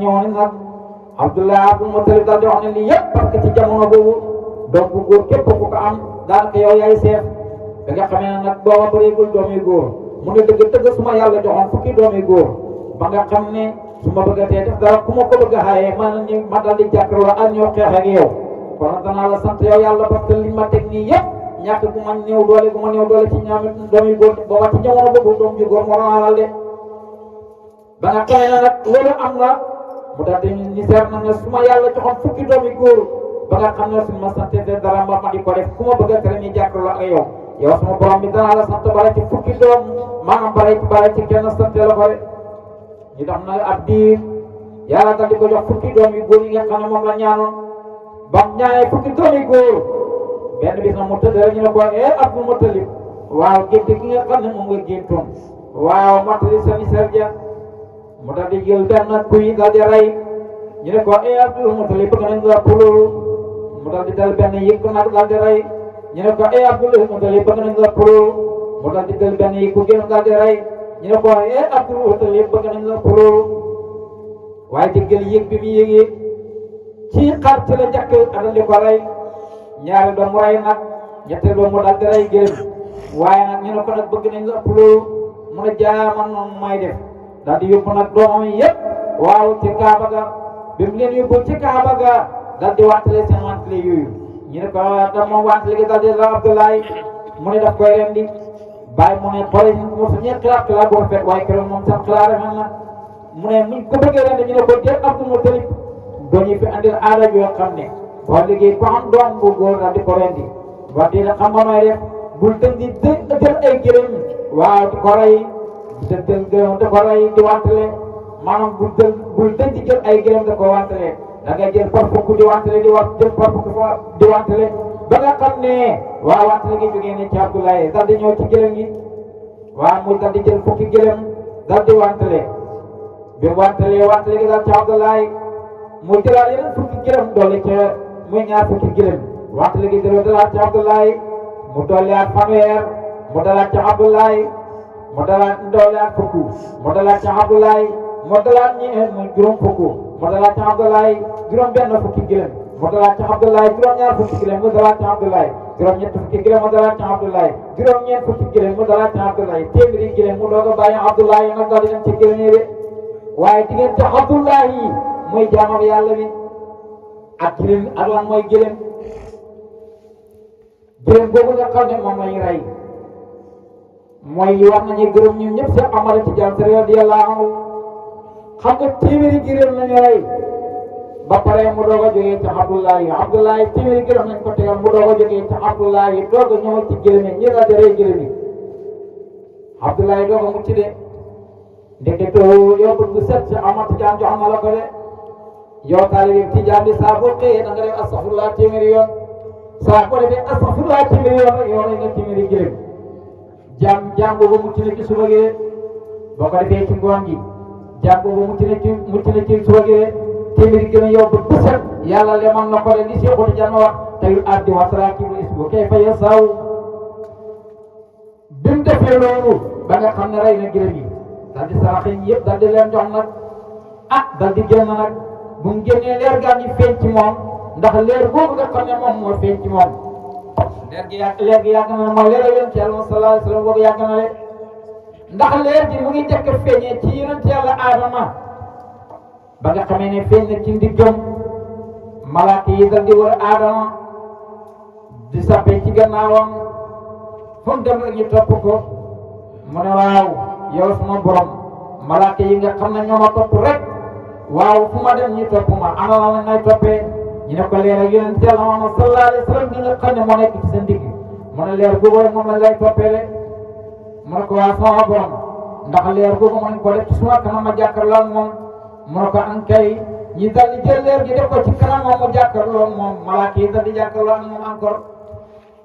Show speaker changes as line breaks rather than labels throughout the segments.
ñëwoon nag Abdullah Abdul Mutalib daal di wax ne lii yëpp parce que ci jamono boobu doom bu góor képp ku ko am daanaka yow yaay seef da nga xamee ne nag booba bëreegul doom yu góor mu ne dëgg suma yàlla joxoon fukki doom yu góor ba nga xam ne su ma bëggatee def dara ku ma ko bëgg a xaayee ma daal di jàkkaarloo ak ñoo xeex ak yow kon danaa la sant yow yàlla parce que liñ ma teg nii yëpp ñàkk gu ma néew doole ci ñaami doom yu góor booba ci jamono boobu doom yu góor moo alal de ba nga xamee ne nag loolu am na mu daal di ni seet na ne su ma yàlla joxoon fukki doom yu góor ba nga xam ne suñu ma sante dara ma di ko def ku ma bëgg a tere ñu jàkkaarloo ak yow suma borom bi danaa la sant bare ci fukki doom maanaam bare ci kenn sant la ko de ñu tax na ab diir yàlla daal di ko jox fukki doom yu góor yi nga xam ne moom la ñaanoon ba mu ñaanee fukki doom yu góor benn bis na mu tëdd rek ñu ne ko Abdul Mutalib waaw gént gi nga xam ne moom nga géntoon waaw matali sa misère ja mu daal di jël benn kuy daal di rey ñu ne ko Abdul Mutalib bëgg nañ la pour loolu mu daal di dal benn yëkk nag daal di rey ñu ne ko Abdul Mutalib bëgg nañ la pour loolu mu daal di dal benn yëkk génn daal di rey ñu ne ko Abdul Mutalib bëgg nañ la pour loolu waaye déggal yëg bi mu yëgee ci xar ci la njëkk adal di ko rey ñaari doom mu rey nag ñetteel doom mu daal di rey gëlëm waaye nag ñu ne ko nag bëgg nañ la ëpp loolu mu ne jaaman noonu may def daal di yóbbu nag doomam yi yëpp waaw ci Kaaba ga bi mu leen yóbbu ci Kaaba ga daal di wantale seen wantale yooyu ñu ne ko da moom wantale gi daal di la Abdoulaye mu ne daf koy rendi bàyyi mu ne xoole mu su ñee xilaat bu rafet waaye keroog moom seen xilaat rafet na mu ne muñ ko bëggee rendi ñu ne ko jël Abdul Mutalib doo ñu fi andil aada yoo xam ne boo liggéey ko am doom bu góor daal di ko rendi wax dëgg xam nga nooy def bul tënk di jël ay gërëm waaw di ko rey jël gërëm di ko rey di wantale maanaam bul tënk di jël ay gërëm di ko wantale da ngay jël par fukk di wantale jël par fukk di wantale ba nga xam ne waaw wantale gi jógee ne ci Abdoulaye daal di ñëw ci gërëm gi waaw muy daal di jël fukki gërëm daal di wantale bi wantale gi daal ci Abdoulaye mu jëlaat yeneen fukki gërëm doole ca muy ñaar fukki gërëm wantale gi dalaat ci Abdoulaye mu dolliwaat fanweer mu dalaat ci Abdoulaye mu dolliwaat fukk mu dalaat ci Abdoulaye mu dalaat mu juróom fukk mu dalaat ci Abdoulaye juróom benn fukki gërëm mu dalaat ci Abdoulaye juróom ñaar fukki gërëm mu dalaat ci Abdoulaye juróom ñett fukki gërëm mu dalaat ci Abdoulaye juróom ñeent fukki gërëm mu dalaat ci Abdoulaye téeméeri gërëm mu doog a bàyyi Abdoulaye nag daal di dem ci gërëm yi de waaye diggante Abdoulaye yi mooy jaamam yàlla bi ak gërëm ak lan mooy gërëm boobu nga xam ne moom lañu rey mooy yi wax nañu gërëm ñun ñëpp seen amala ci jàll si radiyallahu anhu xam nga téeméeri gërëm lañu rey ba pare mu doog a jógee ci Abdoulaye téeméeri gërëm nañ ko tegal mu doog a jógee ci Abdoulaye doog a ñëw ci gërëm yi ñi daal di rey gërëm yi Abdoulaye doog a mucc de ndeketoo yow bu set si amat jaan jox na la ko de yow taalibe Tijaan bi saa boo xëyee da nga def astaghfirullah téeméeri yoon saa ko defee astaghfirullah téeméeri yoon rek yow rek nga téeméeri gërëm jaam boobu mucc na ci suba gi boo ko defee ci ngoon gi jaam boobu mucc na ci suba gi téeméeri gërëm yow bu set yàlla lemal na ko de li Seexul Tijaan wax tey addi wa taraakibu isbu kayfa yasaw bi mu defee loolu ba nga xam ne rey na gërëm yi daal di sarax yi yëpp daal di leen jox nag daal di génn nag bu mu génnee leer gaa ngi feeñ ci moom ndax leer boobu nga xam ne moom moo feeñ ci moom leer gi yàgg na mooy leer yonent Yàlla sallallahu alayhi wa sallam boobu yàgg na le ndax leer gi mu ngi njëkk a feeñee ci yonent Yàlla Aadama ba nga xamee ne feeñ na ci ndiggam malaaka yi dal di wër Aadama di sappe ci gannaawam fu mu dem rek ñu topp ko mu ne waaw yow suma borom malaaka yi nga xam ne ñoo ma topp rek waaw fu ma dem ñu topp ma ana la ngay toppee ñu ne ko leer ak yonent Yàlla Muhammad sallallahu alayhi wa sallam gi nga xam ne moo nekk ci sa ndigg mu ne leer boobu rek moom la lay toppee de mu ne ko waa sama borom ndax leer boobu mën ko def ci suma kanam ma jàkkaarloo ak moom mu ne ko an kay ñi dal di jël leer gi def ko ci kanam moom mu jàkkaarloo ak moom malaaka yi dal di jàkkaarloo ak moom encore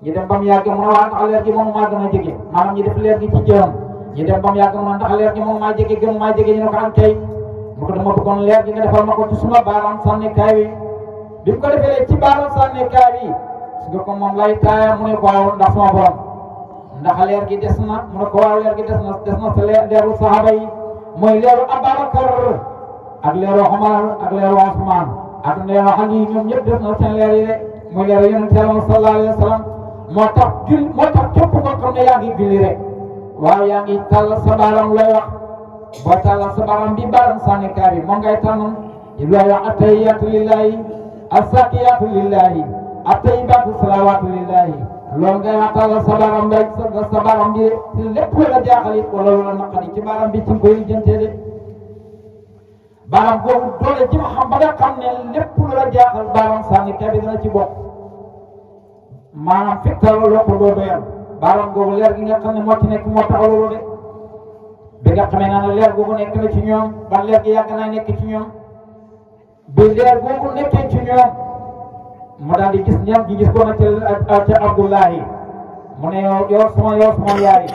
ñu dem ba mu yàgg mu ne waa ndax leer gi moom maa gën a jege maanaam ñu def leer gi ci jëram ñu dem ba mu yàgg mu ne ndax leer gi moom maa jege gën maa jege ñu ne ko an kay mu ko dama bëggoon leer gi nga defal ma ko ci suma baaraam sànnikaay wi bi mu ko defee ci baaraam sànnikaay wi su nga ko moom lay taaya mu ne ko waaw ndax sama borom ndax leer gi des na mu ne ko waaw leer gi des na sa leeru saxaaba yi mooy leeru Ababakar ak leeru Omar ak leeru Ousmane ak leeru Ali ñoom ñëpp def na seen leer yi de muy leeru yonent Yàlla sallallahu alayhi wa sallam moo tax képp koo xam ne yaa ngi julli rek waaw yaa ngi tàllal sa baaram lay wax boo tàllal sa baaram bi baaram sànnikaay bi moom ngay tànn looy wax attahiyatu lillahi assakiyatu lillahi attayibatu salawatu lillahi loolu ngay wax tàllal sa baaram rek sa baaram bi lépp lu la jaaxal it wala lu la naqari ci baaram bi ci nga koy lijjantee de baaram boobu doole ji ma xam ba nga xam ne lépp lu la jaaxal baaram sànnikaay bi dana ci bokk maanaam fittal loo ko doo doyal baaram googu leer gi nga xam ne moo ci nekk moo taxaw loolu de bi nga xamee naa ne leer googu nekk na ci ñoom ban leer gi yàgg naa nekk ci ñoom bi leer googu nekkee ci ñoom mu daal di gis ñam gi gis ko na ca Abdullahi mu ne yow sama yaay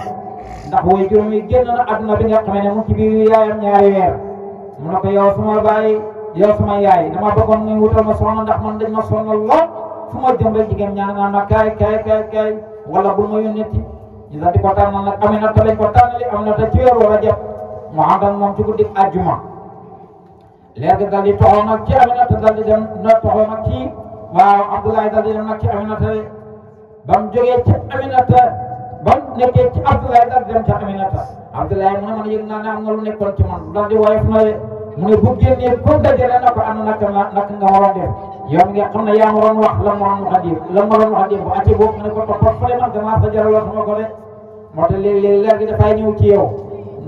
ndax way juróom yi génn na àdduna bi nga xamee ne mu ci biir yaayam ñaari weer mu ne ko yow sama baay yow sama yaay dama bëggoon nga wutal ma soxna ndax man dañ ma sonal lool fu ma jëm rek jigéen ñaan naan ma kaay wala bul ma yónneeti ñu daal di ko tànnal nag Aminata lañ ko tànnali Aminata ci weer wala jëpp mu ànd ak moom ci guddi àjjuma léegi daal di toxoo nag ci Aminata daal di dem na toxoo nag ci waaw Abdoulaye daal di dem nag ci Aminata ba mu jógee ci Aminata ba mu nekkee ci Abdoulaye daal di dem ci Aminata Abdoulaye mu ne man yëg naa ne am na lu nekkoon ci man daal di woyof na mu ne bu génnee comme dajale na ko am naka nga waroon def yow mi nga xam ne yaa ma doon wax la ma doon wax a dégg bu àcce boobu mu ne ko toppal fële man damaa sa jaral wax sama ko de moo tax léeg-léeg leer gi dafay ñëw ci yow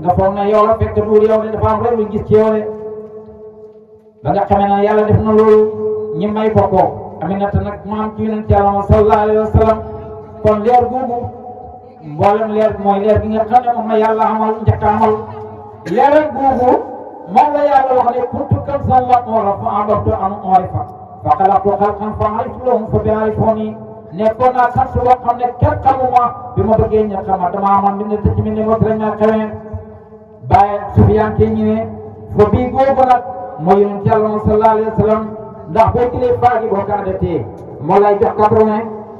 nga foog ne yow la fekk duur yow de dafa am rek lu gis ci yow de ba nga xamee ne yàlla def na loolu ñi may ko ko Aminata nag maam ci yonent Yàlla sallallahu alayhi wa sallam kon leer googu mboolem leer mooy leer gi nga xam ne moom la yàlla amal njëkk a amal leeral googu moom la yàlla wax ne kuntu kanzan lam u'raf fa ahbabtu an u'rafa fa xalaqtu xalqan fa ariftuhum fa bi'arifuni nekkoon naa kan su boo xam ne kenn xamuma bi ma bëggee ña xama dama amoon bind te ci mi ne mot la ñaa xamee bàyyi Sufyaan ke ñëwee fa bii googu nag mooy yonent Yàlla sallallahu alayhi wa sallam ndax boo jëlee baagi boo ko adatee moo lay jox 80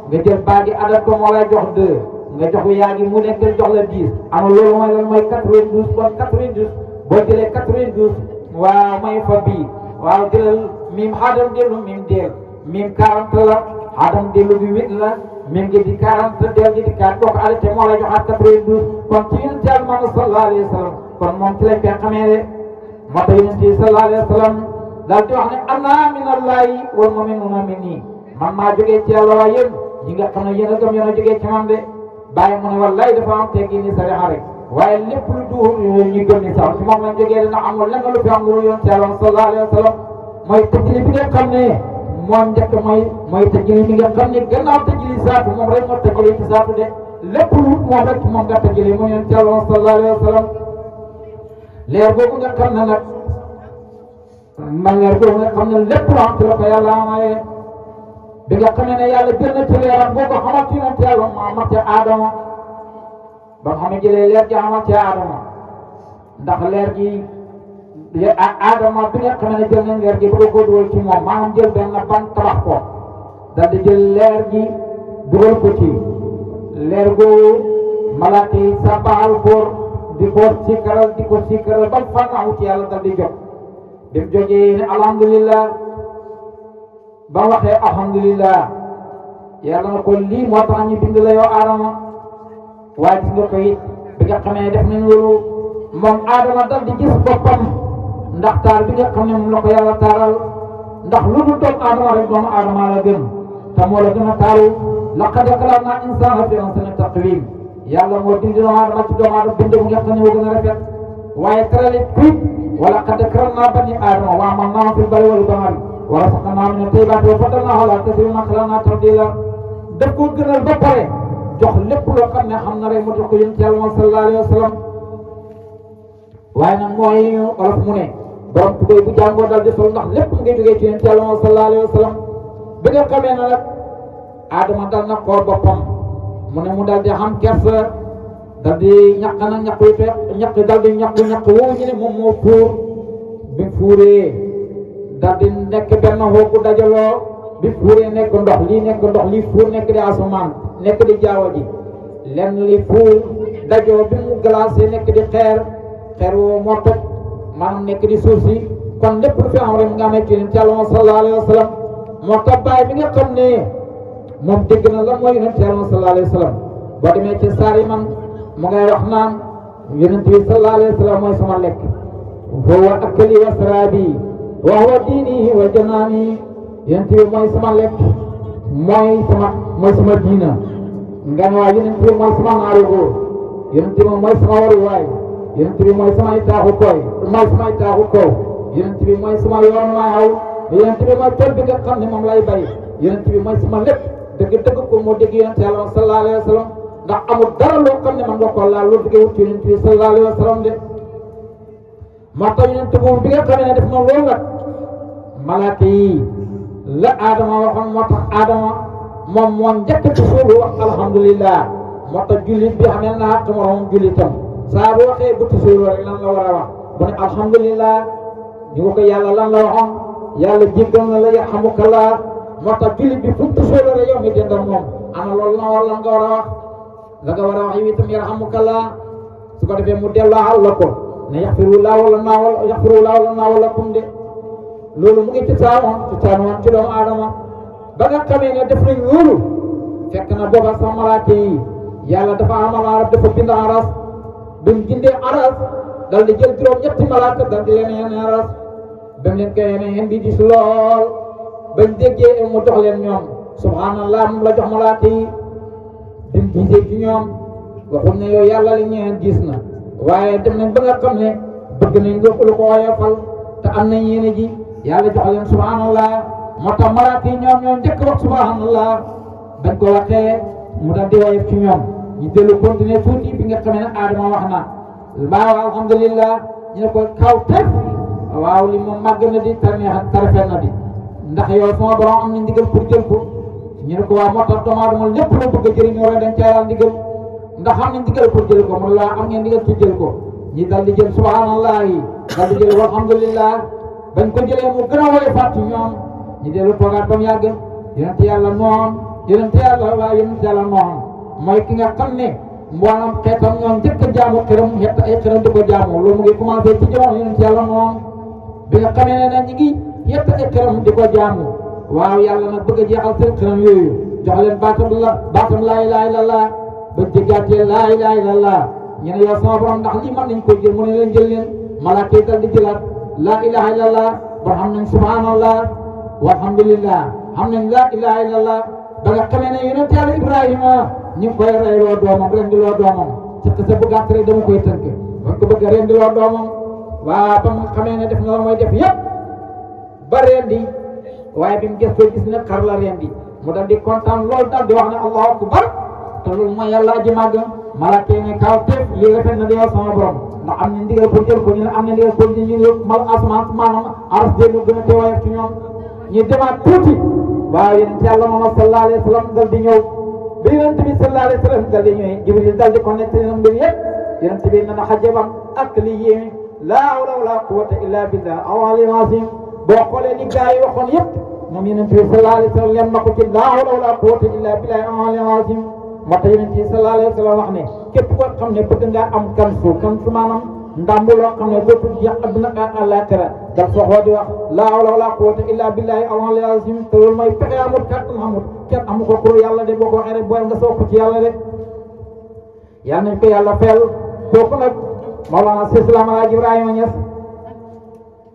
nga jël baagi adat ko moo lay jox 2 nga jox yaa ngi mu nekk jox la 10 am loolu mooy lan mooy 92 kon 92 boo jëlee 92 waaw mooy fa bii waaw jëlal miim xaadam dellu miim deel miim 40 la xaadam dellu bi 8 la miim gi di 40 deel gi di 4 boo ko arrêté moo lay joxaat 92 kon ci yonent Yàlla sallallahu alayhi wa sallam kon moom ci lañ koy xamee de moo tax yonent bi sallallahu alayhi wa sallam daal di wax ne ana minallahi wal mu'minuuna minni man maa jógee ci Yàlla waaye yéen ñi nga xam ne yéen a gëm yéen a jógee ci man de bàyyi mu ne wallaay dafa am teggi ni sariya rek waaye lépp lu duur ñu gëm ni sax ci moom lañ jógee dina amul lenn lu fi am lu yonent Yàlla sallallahu alayhi wa sallam mooy tëjli bi nga xam ne moom njëkk mooy tëjli bi nga xam ne gannaaw tëjli saatu moom rek moo tëjli ci saatu de lépp lu moom rek moom nga tëjli mu yonent Yàlla sallallahu alayhi wa sallam leer boobu nga xam ne nag man leer boobu nga xam ne lépp lu am ci la ko Yàlla amaye bi nga xam ne yàlla jël na ci leeram boo ko xamal ci yonent Yàlla Muhammad ci Aadama ba nga xam ne jëlee leer gi xamal ci Aadama ndax leer gi Aadama bi nga xam ne jël nañ leer gi bëgg ko dugal ci moom maanaam jël benn ban tabax ko daal di jël leer gi dugal ko ci leer googu malaaka yi sabaal góor di ko sikkaral ba fànnaaw ci yàlla dal di jóg bi mu jógee ne alhamdulillah ba waxee alhamdulillah yàlla na ko lii moo tax ñu bind la yow Adama waaye gis nga ko it bi nga xamee def nañ loolu moom Adama dal di gis boppam ndax taar bi nga xam ne moom la ko yàlla taaral ndax lu dul doomu Adama rek doomu Adama la gën te moo la gën a taaru laqad xalaqnaa insaana fii ahsani taqwiim yàlla moo bind doomu Adama ci doomu Adama bind bu nga xam ne moo gën a rafet waaye teralit kuit wala qad karramnaa banii aadama wa hamalnaahum fil barri wal bahri wa razaqnaahum mina tayyibaati wa faddalnaahum alaa kasiirin mimman xalaqnaa tafdiilaa daf ko gënal ba pare jox lépp loo xam ne xam na rek mu jox ko yonent Yàlla sallallahu alayhi wa sallam waaye nag mooy olof mu ne borom tubéy bu jàngoo dal di sol ndax lépp mu ngi jógee ci yonent Yàlla sallallahu alayhi wa sallam bi nga xamee na nag Adama dal na xool boppam mu ne mu dal di xam kersa dal di ñaq nag ñaq yu fekk ñaq dal di ñaq woowu ñu ne moom moo fuur bi fuuree dal di nekk benn xooku dajaloo bi fuuree nekk ndox lii fuur nekk di asamaan nekk di jaawa ji lenn li fuur dajoo bi mu glacé nekk di xeer woo moo toj maanaam nekk di suuf si kon lépp lu fi am rek nga amee ci yonent yàlla sallallahu alayhi wa sallam moo tax baay bi nga xam ne moom dégg na lan mooy yonent yàlla sallallahu alayhi wa sallam boo demee ci saar yi man mu ngay wax naan yonent bi sallallahu alayhi wa sallam mooy sama lekk huwa akli wa sarabi wa huwa diini wa janaani yonent bi mooy sama lekk mooy sama diina nga ne waa yonent bi mooy sama naaru góor yonent bi mooy sama waruwaay yonent bi mooy samay taaxu koy mooy samay taaxu kaw yonent bi mooy sama yoon waaw yonent bi mooy tool bi nga xam ne moom lay bay yonent bi mooy sama lépp dëgg ko moo dégg yonent yàlla sallallahu alayhi wa sallam ndax amul dara loo xam ne man nga ko laal lu duggee wut yonent bi sallallahu alayhi wa sallam de moo tax yonent boobu bi nga xamee ne def na loolu nag malaaka yi la Adama waxoon moo tax Adama moom moo njëkk ci suuf wax alhamdulillah moo tax jullit bi xamee naa ak moroom jullitam saa bu waxee butti suuf rek lan la war a wax bu ne alhamdulillah ñu ko yàlla lan la waxoon yàlla jéggal na la yarhamukallah moo tax jullit bi butti suuf rek yow mi dendal moom ana loolu la war lan nga war a wax la nga war a wax yow itam yarhamukallah su ko defee mu delloo la ko ne yaxfirullah wala naa wala kum de loolu mu ngi ci saanoon ci doomu aadama ba nga xamee ne def nañ loolu fekk na booba sax malaaka yi yàlla dafa amal arab dafa bind aras bi mu bindee aras dal di jël juróom-ñetti malaaka dal di leen yéene aras ba mu leen koy yéene bi dis lool bañ déggee mu jox leen ñoom subhanallah moom la jox malaaka yi bi mu gisee ci ñoom waxuñ ne yow yàlla li ñeen gis na waaye dem nañ ba nga xam ne bëgg nañ lu ko woyofal te am nañ yéene ji yàlla jox leen subhanallah moo tax malaaka yi ñoom njëkk wax subhanallah bañ ko waxee mu daal di woyof ci ñoom ñu dellu continuer tuuti bi nga xamee ne Adama wax na waaw alhamdulillah ñu ne ko kaw tef waaw li moom màgg na di tarafet na di ndax yow sama borom am na ndigal pour jël ko ñu ne ko waaw moo tax doomu aadama lépp lu bëgg a jëriñoo rek dañ caa laal ndigal ndax am na ndigal pour jël ko mu la am ngeen ndigal pour jël ko ñi dal di jël subhanallah yi dal di jël alhamdulillah bañ ko jëlee mu gën a woyofaat ci ñoom ñu dellu toogaat ba mu yàgg yonent yàlla noon mooy ki nga xam ne mboolem xeetam ñoom njëkk a jaamu xiram xeet ay xiram di ko jaamu loolu mu ngi commencé ci jamono yonent yàlla noon bi nga xamee ne ñi ngi xeet ay xiram di ko jaamu waaw yàlla nag bëgg a jeexal seen xiram yooyu jox leen baatam laa ilaaha illallah ba jéggaatee laa ilaaha illallah ñu ne yow sama borom ndax lii mën nañ ko jël mu ne leen jël leen malaaka yi dal di jëlaat laa ilaaha illallah ba xam nañ subhanallah walhamdulillah xam nañ laa ilaaha illallah ba nga xamee ne yonent yàlla Ibrahima ñu ngi koy reyloo doomam rendiloo doomam ci sa bu gàtt rek dama koy tënk bañ ko bëgg a rendiloo doomam waaw ba nga xamee ne def na la mooy def yëpp ba rendi waaye bi mu gëstoo gis ne xar la rendi mu dal di kontaan loolu dal di wax ne allahu akbar te loolu mooy yàlla aji màgg malaaka yi ne kaw teef lii rafet na di yow sama borom ndax am na ndigal pour jël ko ñu ne am na ndigal pour ñu mal asamaan maanaam aras déenu gën a teewaayef ci ñoom ñu demaat tuuti waaw yonent yàlla Muhammad sallallahu alayhi wa sallam dal di ñëw bi yonent bi sallallahu alayhi wa sallam dal di ñëwee Jibril dal di ko nettali na mbir yëpp yonent bi nana xajabam ak li yéeme laa hawla wala quwwata illa billah al-aliyyil azim boo xoolee li gaa yi waxoon yëpp moom yonent bi sallallahu alayhi wa sallam lem na ko ci laa hawla wala quwwata illa billah al-aliyyil azim moo tax yonent bi sallallahu alayhi wa sallam wax ne képp koo xam ne bëgg ngaa am kansu maanaam ndàmb loo xam ne dootul jeex adduna ak àllaaxira daf soxoo di wax laa hawla wala quwwata illa billahi al-aliyyil azim te loolu mooy pexe amul kàttan amul kenn amu ko pour yàlla de boo ko waxee rek booy nga soog ko ci yàlla de yal nañ ko yàlla fayal kooku nag Mawlana Cheikh Islam Alaaji Ibrahima Niass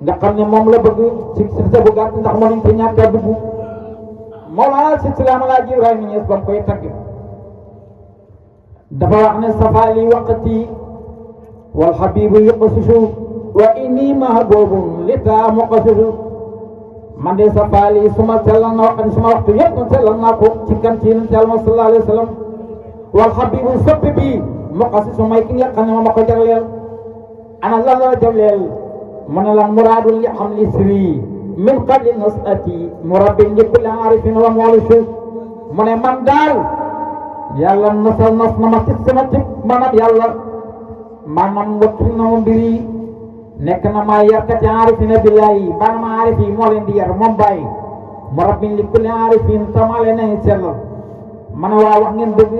nga xam ne moom la bëgg ci sa bu gàtt ndax mënuñ ko ñàkk a dugg Mawlana Cheikh Islam Alaaji Ibrahima Niass ba mu koy tagg dafa wax ne safaali waqti wal habibu yuqsisu wa inni mahbubun lita muqsisu man de safaali suma sellal na wax suma waxtu yëpp sellal naa ko ci kan ci yonent Yàlla sallallahu alayhi wa sallam wal habibu soppi bi muqsisu mooy ki nga xam ne moom ma ko jagleel ana lan la jagleel mu ne la muraadul li xam li siri min qabli nasati murabbin li kulli arifin wa mu'allisu mu ne man daal yàlla nas na ma ci sama tib maanaam yàlla maanaam wattu na ma mbir yi nekk na maa yarkati aarifina billahi maanaam aarif yi moo leen di yar moom bàyyi murabbin li kulli aarifin tamaa leen nañ sellal ma ne waa wax ngeen dëgg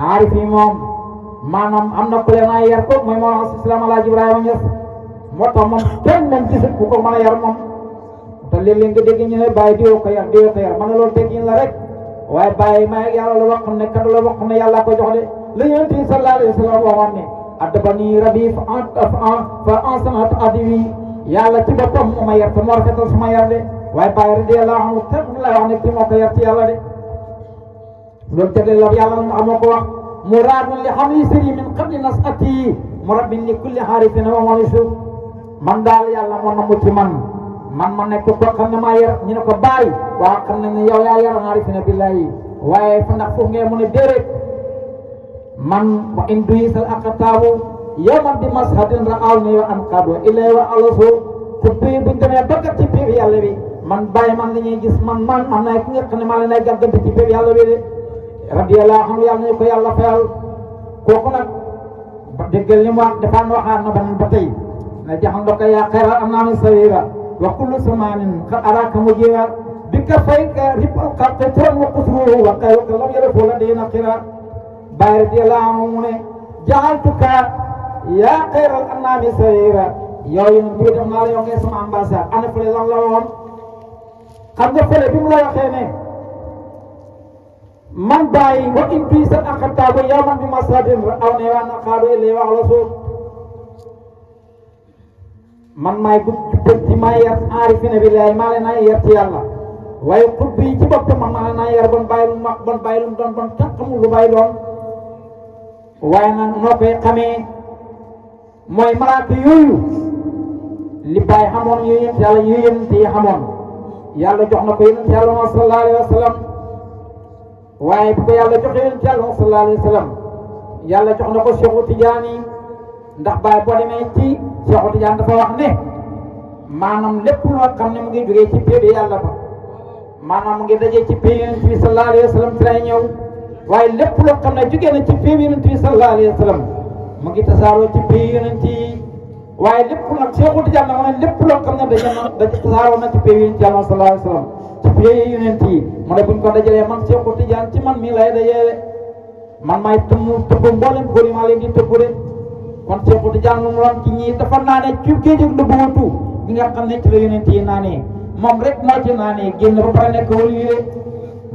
aarif yi moom maanaam am na ku leen ay yar ko mooy Mawlana Islam Alaaji Ibrahima Niass moo tax moom kenn moom gisul ku ko mën a yar moom te léeg-léeg nga dégg ñu ne bàyyi diwoo ko yar ma ne loolu teggin la rek waaye bàyyi may yàlla la wax ne kaddu la wax ne yàlla ko jox de la yonent bi sallallahu alayhi wa sallam waxoon ne addabani rabbi fa ahsana ta'dibi yàlla ci boppam moo ma yar te moo rafetal suma yar de waaye bàyyi radiyallahu anhu kenn lay wax ne kii moo ko yar ci yàlla de loolu jagle la yàlla moo ko wax muraadun li hamli sirri min qabli nas'ati murabbin li kulli harifin wa manisu man daal yàlla moo na mu ci man ma nekk ko xam ne maa yar ñu ne ko bàyyi waaw xam nañ ne yow yaa yar harifina billahi waaye fa ndax foofu ngeen mu ne déedéet man wa in duhisal aqtaabu yawman bi mashadin ra'awni wa anqadu ilay wa alasu te bii buñ demee ba gat ci péeb yàlla bi man bàyyi man la ñuy gis man naa ki nga xam ne maa leen ay gàggante ci péeb yàlla bi de radiyallahu anhu yàlla nañu ko yàlla fayal kooku nag ba déggal li mu wax defaan waxaat na beneen ba tey na jaxando ko yaa xayra annaami sawira wa kullu samanin qad araka mujira bi ka fayka ribal xalqi turan wa qusruhu wa xayruka lam yarifu ladayna qira bàyyi radiyallahu anhu mu ne jaxaltuka yaa xayral annaami sawira yow yi nag bii def naa la yow ngay sama ambassade ana fële lan la woon xam nga fële bi mu la waxee ne man bàyyi wa in bisa aqtaabu yawman bi masadin aw ne waa naqaadu ilay wax la suuf man maay gudd ci maa yar aarifina billahi maa leen ay yar ci yàlla waaye xut bi ci boppam man maa leen ay yar bon bàyyi lu mag bon bàyyi lu doon bon kenn xamul lu bàyyi doon waaye nag noo koy xamee mooy malaaka yooyu li bàyyi xamoon yu yonent yàlla yu yonent yi xamoon yàlla jox na ko yonent yàlla moom sallallahu alayhi wa sallam waaye bu ko yàlla joxe yonent yàlla moom sallallahu alayhi wa sallam yàlla jox na ko Cheikhu Tidiane ndax bàyyi boo demee ci Cheikhu Tidiane dafa wax ne maanaam lépp loo xam ne mu ngi jógee ci péebi yàlla ba maanaam mu ngi dajee ci péebi yonent bi sallallahu alayhi wa sallam ci lay ñëw waaye lépp loo xam ne jógee na ci péebi yonent bi sallallahu alayhi wa sallam mu ngi tasaaroo ci péebi yonent yi waaye lépp nag Cheikhu Tidiane na ma ne lépp loo xam ne daje tasaaroo na ci péebi yonent yàlla sallallahu alayhi wa sallam ci péebi yonent yi mu ne buñ ko dajalee man Cheikhu Tidiane ci man mii lay dajale man maay tëbb mboolem góor yi maa leen di tëbb de kon Cheikhu Tidiane mu doon ci ñii dafa naane ci géejug lu bëgatu bi nga xam ne ci la yonent yi naanee moom rek moo ci naanee génn ba pare nekk wali de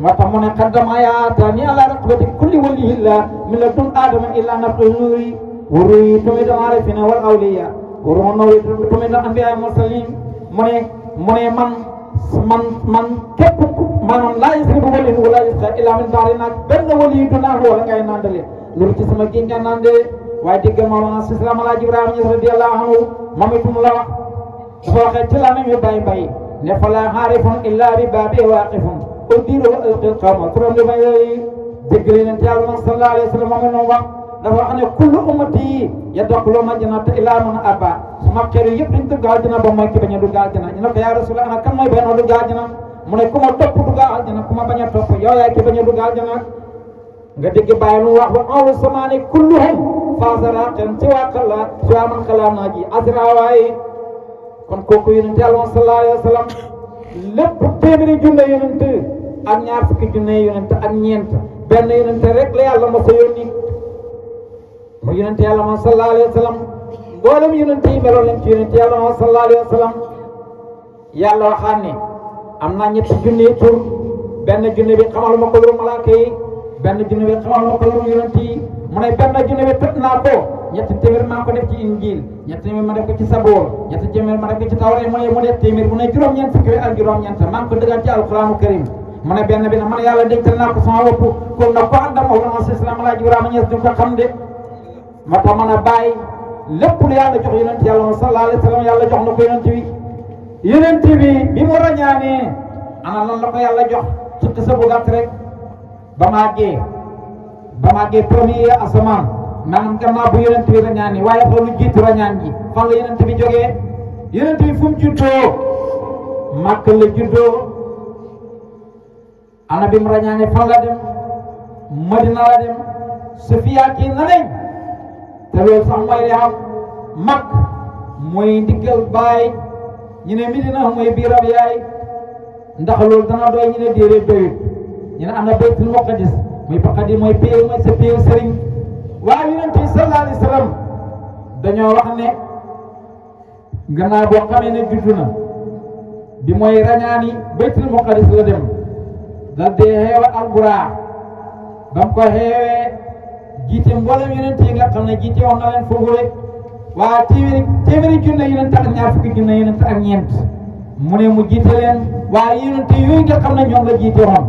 moo tax mu ne qaddama ayaatani ala raqabati kulli waliyillah min ladun aadama illa nafsu nuuri wa ruuhi tumida arifina wal awliya wa ruuhu nuuri tumida anbiya mursalin mu ne man képp maanaam laa yasribu walin wala yasqa illa min daari naag benn wali yi du naan wala ngay nandale loolu ci sama géej nga naan de waaye dégg nga Mawlana Islam Alaaji Ibrahima Ñas radiyallahu anhu moom itam la wax dafa waxee ci la nañu bay ne fa la xaarifun illa bi baabi waaqifun udiru wa alqil qawma turam li may dégg leen yàlla sallallahu alayhi wa sallam moom noonu wax dafa wax ne kullu ummati yadxuluna jannata illa man aba sama xeer yëpp dañ dugg aljana ba mooy ki bañ a dugg aljana ñu ne ko yaa Rasulullah ana kan mooy bañ a dugg aljana mu ne ku ma topp dugg aljana ku ma bañ a topp yow yaay ki bañ a dugg aljana nga dégg bàyyi lu wax ba awlu samaani kulluhum faasaraqen ci waa xalaat ci waa man xalaat naa ji asrawaayi kon kooku yonent yàlla sallallahu alayhi wa sallam lépp téeméeri junne yonent ak ñaar fukki junne yonent ak ñeent benn yonent rek la yàlla mos a yónni mu yonent yàlla moom sallallahu alayhi wa sallam mboolem yonent yi meloon leen ci yonent yàlla moom sallallahu alayhi wa sallam yàlla waxaan ne am naa ñetti junne tur benn junne bi xamaluma ko lu malaaka yi benn junne bi xamaluma ko lu yonent yi mu ne benn junne bi tëj naa ko ñetti téeméer maa ko def ci injil ñetti téeméer ma def ko ci saboor ñetti téeméer ma def ko ci tawreet mu ne téeméer mu ne juróom-ñeent fukki bi ak juróom-ñeent maa ngi ko dëggal ci alquraanu karim mu ne benn bi nag man yàlla dencal naa ko sama bopp kon nag ko àndam Mawlana Islam Alaaji Ibrahima Ñas du ko xam de moo tax mën a bàyyi lépp lu yàlla jox yonent yàlla sallallahu alayhi wa sallam yàlla jox na ko yonent bi mu rañaanee ana lan la ko yàlla jox ci xisa bu gàtt rek ba màggee premier asamaan maanaam gannaaw bu yonent bi rañaanee waaye fa lu jiitu rañaan ji fan la yonent bi jógee yonent bi fu mu juddoo Makka la juddoo ana bi mu rañaanee fan la dem Madina la dem Safiya kii na nañ te loolu sax mooy li xam mag mooy ndiggal baay ñu ne Medina mooy biiram yaay ndax loolu dana doy ñu ne déedéet doyut ñu ne am na Baytul Maqdis muy paqadi mooy péew mooy sa péew sëriñ waaye yonent bi sallallahu alayhi wa sallam dañoo wax ne gannaaw boo xamee ne juddu na bi mooy rañaani baytul muqaddis la dem dal dee xeewa alburaa ba mu ko xeewee jiite mboolem yonent yi nga xam ne jiite woon na leen foofu rek waa téeméeri junne yonent ak ñaar fukki junne yonent ak ñeent mu ne mu jiite leen waaye yonent yooyu nga xam ne ñoom la jiite woon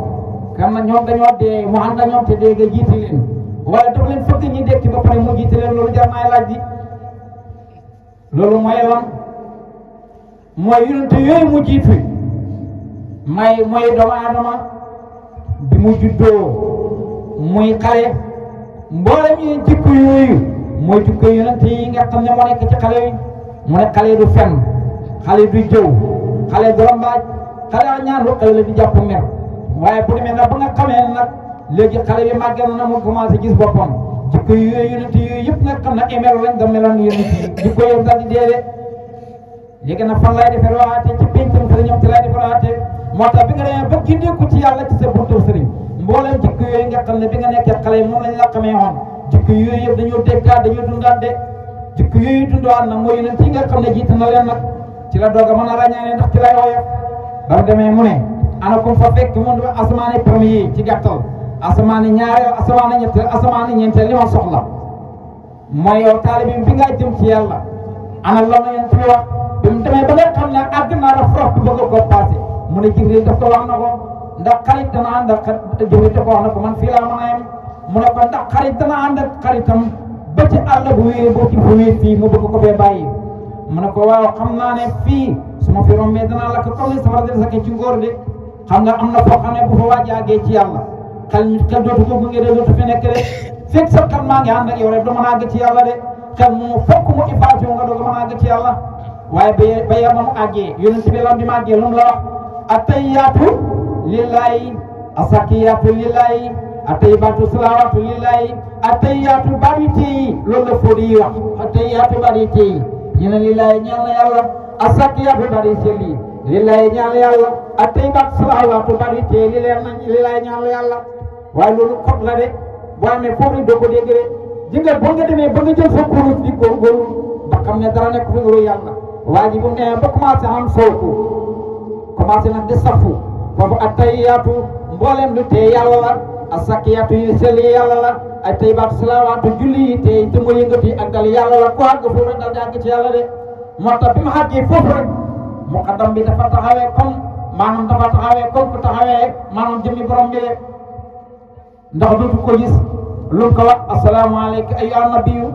xam na ñoom dañoo dee mu ànd ak ñoom te dee nga jiite leen wala daf leen fëgg ñi dekki ba pare mu jiite leen loolu jar naa laaj bi loolu mooy lan mooy yonent yooyu mu jiitu mooy doomu aadama bi mu juddoo muy xale mboolem yi jikko yooyu mooy jikko yonent yi nga xam ne moo nekk ci xale yi mu ne xale du fen xale du jëw xale du rambaaj xale a ñaan lu xëy la di jàpp mer waaye bu demee nag ba nga xamee nag léegi xale bi màgg na mu commencé gis boppam jikko yooyu yonent yooyu yëpp nga xam ne émero lañ da meloon yonent yi jikko yooyu daal di dee léegi nag fan lay defee waate ci péncam sëriñam ci lay defee waate moo tax bi nga demee ba gindeeku ci yàlla ci sa buntu sëriñ mbooleem jikko yooyu nga xam ne bi nga nekkee xale yi moom lañ la xamee woon jikko yooyu yëpp dañoo déggaat dañoo dundaat de jikko yooyu dundaat nag mooy yonent yi nga xam ne jiite na leen nag ci la doog a mën a ràññaane ndax ci lay woyof ba mu demee mu ne ana ko fa fekk mu ne asamaani premier ci gàttal asamaani ñaareel asamaani ñetteel asamaani ñeenteel li ma soxla mooy yow taalibe bi nga jëm ci yàlla ana la na yéen ci wax bi mu demee ba nga xam ne àgg naa la frof bi bëgg koo passé mu ne Jibril daf ko wax na ko ndax xarit dana ànd ak Jibril daf ko wax na ko man fii laa mën a yem mu ne ko ndax xarit dana ànd ak xaritam ba ci àll bu wéer boo ci fu wéer fii mu bëgg ko fee bàyyi mu ne ko waaw xam naa ne fii su ma fi rombee danaa lakk comme ni safara di sakkee ci ngóor de xam nga am na foo xam ne bu fa waaj a àggee ci yàlla xel dootu ko gunge de dootu fi nekk de fekk sa xel maa ngi ànd ak yow rek doo mën a àgg ci yàlla de xel mu fokk mu effacé nga doog a mën a àgg ci yàlla waaye ba yar ma mu àggee yonent bi lam bi ma àggee lu mu la wax attayyaatu lillahi asakiyatu lillahi atayyibatu salawatu lillahi attayyaatu bari teyi loolu la fóodi yi wax attayyaatu bari teyi ñu ne lillahi ñaan na yàlla asakiyatu bari selli lillahi ñaan la yàlla atayyibatu salawatu bari teyi lillahi ñaan la yàlla waaye loolu xot la de boo amee foofu doo ko dégg de jëngal boo nga demee ba nga jël sa kurus di góorgóorlu ba xam ne dara nekk fi loolu yàlla waa ji bu nee ba commencé am sooku commencé nag di safu foofu attayyaatu mboolem lu tee yàlla la asakiyatu yu sell yàlla la attayyibaatu salawaatu julli yi tey te mu yëngati ak dal yàlla la ku àgg foofu rek dal di àgg ci yàlla de moo tax bi ma àggee foofu rek muqaddam bi dafa taxawee comme maanaam dafa taxawee comme ku taxawee maanaam jëmmi borom bi de ndax dootu ko gis lu ko wax asalaamaaleykum ayyuhan nabiyyu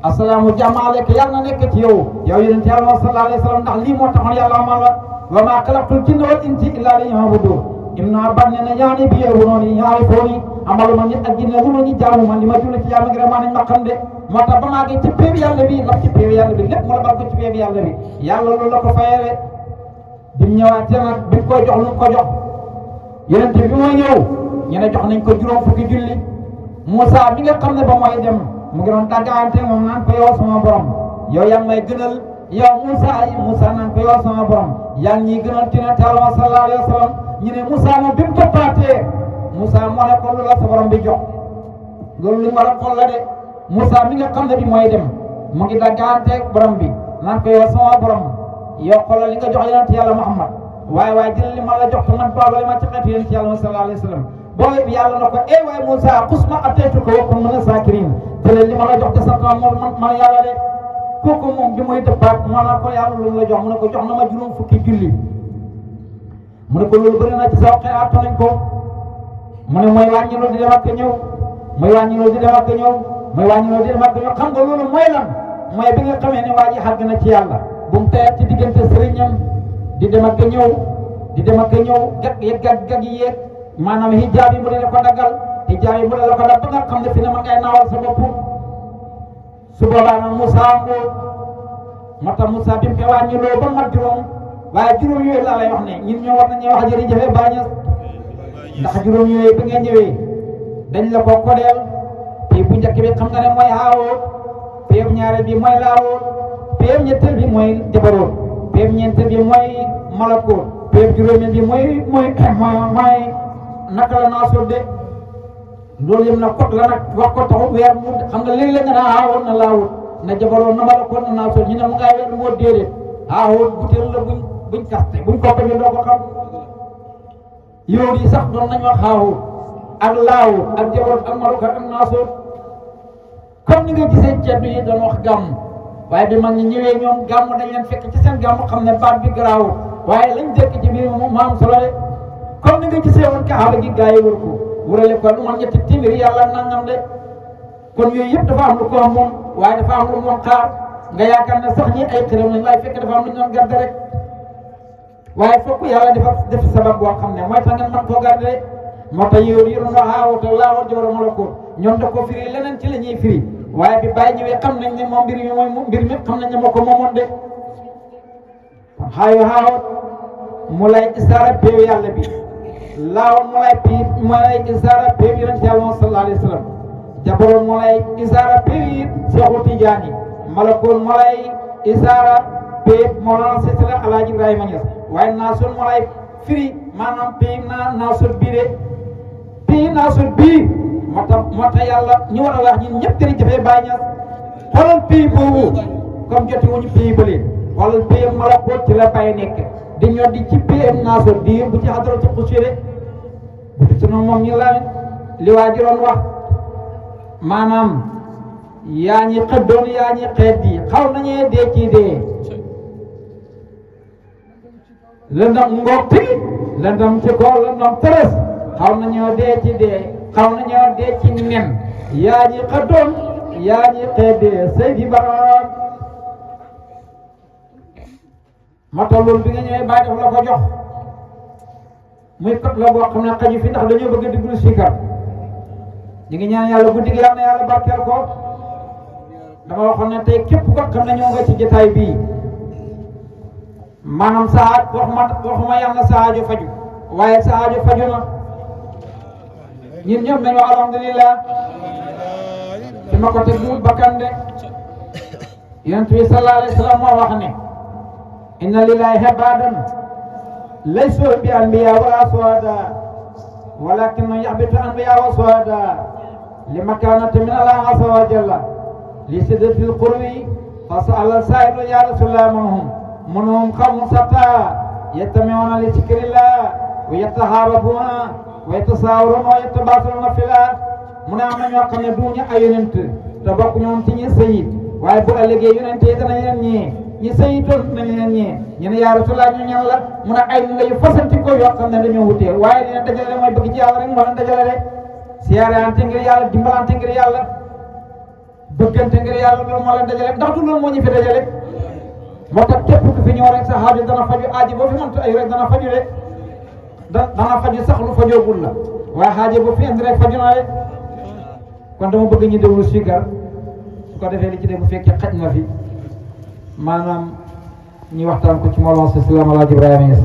asalaamu jàmm aleyka yàlla na nekk ci yow yonent yàlla sallallahu alayhi wa sallam ndax lii moo taxoon yàlla amal la wa maa xalaqtul jinna wal insa illaa liya'buduun Ibnu Abbas nee na ñaari bi yow noonu ñaari fooni amaluma nit ak jinne lu ma ñu jaamu man li ma julli ci yàlla ngir maa nañ ma xam de moo tax ba maa ngi ci péebi yàlla bi ndax ci péebi yàlla bi lépp mu la bal ko ci péebi yàlla bi yàlla loolu la ko fayere bi mu ñëwaatee nag bi mu koy jox lu mu ko jox yonent bi mooy ñëw ñu ne jox nañ ko juróom fukki julli Moussa mi nga xam ne ba mooy dem mu ngi doon tàggaante moom naan ko yow sama borom yow yaa ngi may gënal yow Moussa naan ko yow sama borom yaa ngi ñuy gënal ci ne Yàlla sallallahu alayhi wa sallam ñu ne Moussa moom bi mu toppaatee Moussa moo ne ko lu la sa borom bi jox loolu li mu war a xool la de Moussa mi nga xam ne bi mooy dem mu ngi tàggaante borom bi naan ko yow sama borom yow xoolal li nga jox yonent Yàlla Muhammad waaye jël li ma la jox te man baabale ma ci xeetu yonent Yàlla sallallahu alayhi wa sallam boole bi yàlla na ko waaye Moussa xus ma atteetu ko wakun mën a saakiriin jëlee li ma la jox te sant man yàlla de kooku moom bi muy dëppaat maanaam ko yàlla lu la jox mu ne ko jox na ma juróom fukki julli mu ne ko loolu bëri na ci sa xelaat nañ ko mu ne mooy wàññiloo di dem ak ñëw mooy wàññiloo di dem ak ñëw mooy wàññiloo di dem ak ñëw xam nga loolu mooy lan mooy bi nga xamee ne waa ji xàgg na ci yàlla bu mu tayat ci diggante sëriñam di dem ak ñëw di dem ak ñëw gag yi yeeg maanaam hijaab yi mu dee ko daggal hijaab yi mu dee ko daggal ba nga xam ne fi ne ma ngay naawal sa bopp su boobaa nag Moussa moo tax Moussa bi mu koy wàññiloo ba mat juróom waaye juróom yooyu laa lay wax ne ñun ñoo war nañu wax jërëjëf Bañes ndax juróom yooyu bi nga ñëwee dañ la ko kodeel te bu njëkk bi xam nga ne mooy Haaroot peeb ñaareel bi mooy Laaroot peeb ñetteel bi mooy Jabaroot peeb ñeenteel bi mooy Malakoot peeb juróomeel bi mooy naka la naa sodde loolu yëpp nag kot la nag wax ko taxut weer mu xam nga léeg-léeg nga naa Haaroot na Laaroot na Jabaroot na Malakoot na naa sod ñu ne mu ngaa weer moo déedéet aawoon butéel la buñ kaste buñ ko ñu doo ko xam yow yi sax doon nañ wax xaawu ak laawu ak jaboot ak maruka ak naasoot comme ni nga gisee ceddu yi doon wax gàmm waaye bi mag ñi ñëwee ñoom gàmm dañ leen fekk ci seen gàmm xam ne baat bi garaawul waaye lañ dëkk ci biir moom maam solo de comme ni nga gisee woon kaaba gi gaa yi wër ko wurale ko lu man ñetti téeméeri yàlla nangam de kon yooyu yëpp dafa am lu ko moom waaye dafa am lu moom xaar nga yaakaar ne sax ñi ay xërëm lañ waaye fekk dafa am lu ñu doon garde rek waaye fokk yàlla dafa def sabab boo xam ne mooy tax ngeen mën koo garde rek moo tax yow yi doon wax aawata laawa jooro ma la ko ñoom da ko firi leneen ci la ñuy firi waaye bi bàyyi ñëwee xam nañ ne moom mbir mi mooy mbir mi xam nañ ne moo ko moomoon de kon xaayo xaawat mu lay isaara péew yàlla bi laawoon mu lay isaara péew yonent yàlla sallallahu alayhi wa sallam jabaroon mu lay isaara péew yi Seexu Tijaan yi malakoon mu lay isaara péew Mawlana Seydi Alaaji Ibrahima Ñas waaye naasoon mu lay firi maanaam péew naasoon bii de péew naasoon bii moo tax yàlla ñu war a wax ñun ñëpp dinañ dafay bàyyi ñas xoolal pays boobu comme joti wuñu pays bële xoolal pays malakoot ci la bàyyi nekk di ñor di ci pays naasor di yóbbu ci xadaratu xusire bu di sunu moom ñu la li waa ji doon wax maanaam yaa ñi xëddoon yaa ñi xeet di xaw nañee dee ci dee lëndam ngoogti lëndam ci kaw lëndam tërës xaw nañoo dee ci dee xaw nañoo dee ci nen yaa ñi xëddoon yaa ñi xeddee Seydi Baraam moo tax loolu bi nga ñëwee bàyyi daf la ko jox muy kot la boo xam ne xaju fi ndax dañoo bëgg a déglu sikar ñu ngi ñaan yàlla guddi gi yàlla na yàlla barkeel ko dama waxoon ne tey képp ko xam ne ñëw nga ci jotaay bii maanaam saa waxuma yàlla sa aajo faju waaye sa aajo faju na ñun ñëpp nañu alhamdulillah ci ma ko teg duut bakkan de yonent bi sallallahu alayhi wa sallam moo wax ne inna lillahi ibadan laysu bi anbiya wala suhada walakin yahbitu anbiya wa suhada li makanati min Allah azza wa jalla li siddati al-qurbi fas'ala sa'ilu ya rasulullah manhum qawmun satta yastami'una li dhikrillah wa yatahababuna wa yatasaawaruuna wa yatabaasaluuna fillah mu ne am na ñoo xam ne duñu ay yonent te bokk ñoom ci ñi sëyit waaye bu ëllëgee yonent yi danañ leen ñee ñi sëyitoon dinañ leen ñee ñu ne yaa Rasulullah ñu ñan la mu ne ay la yu fasanti ko yoo xam ne dañoo wutee waaye dina dajale mooy bëgg ci yàlla rek moo leen dajale rek siyaarante ngir yàlla dimbalante ngir yàlla bëggante ngir yàlla loolu moo leen dajale ndax du loolu moo ñu fi dajale moo tax képp ku fi ñëw rek sa xaajo dana faju aaji boo fi mënta ay rek dana faju rek dana faju sax lu fajoogul la waaye xaaje bu fi indi rek faju na rek kon dama bëgg ñu déglu sikar su ko defee li ci dee bu fekkee xaj na fi maanaam ñu waxtaan ko ci Mawlana Seydi Alaaji Ibrahima Ñas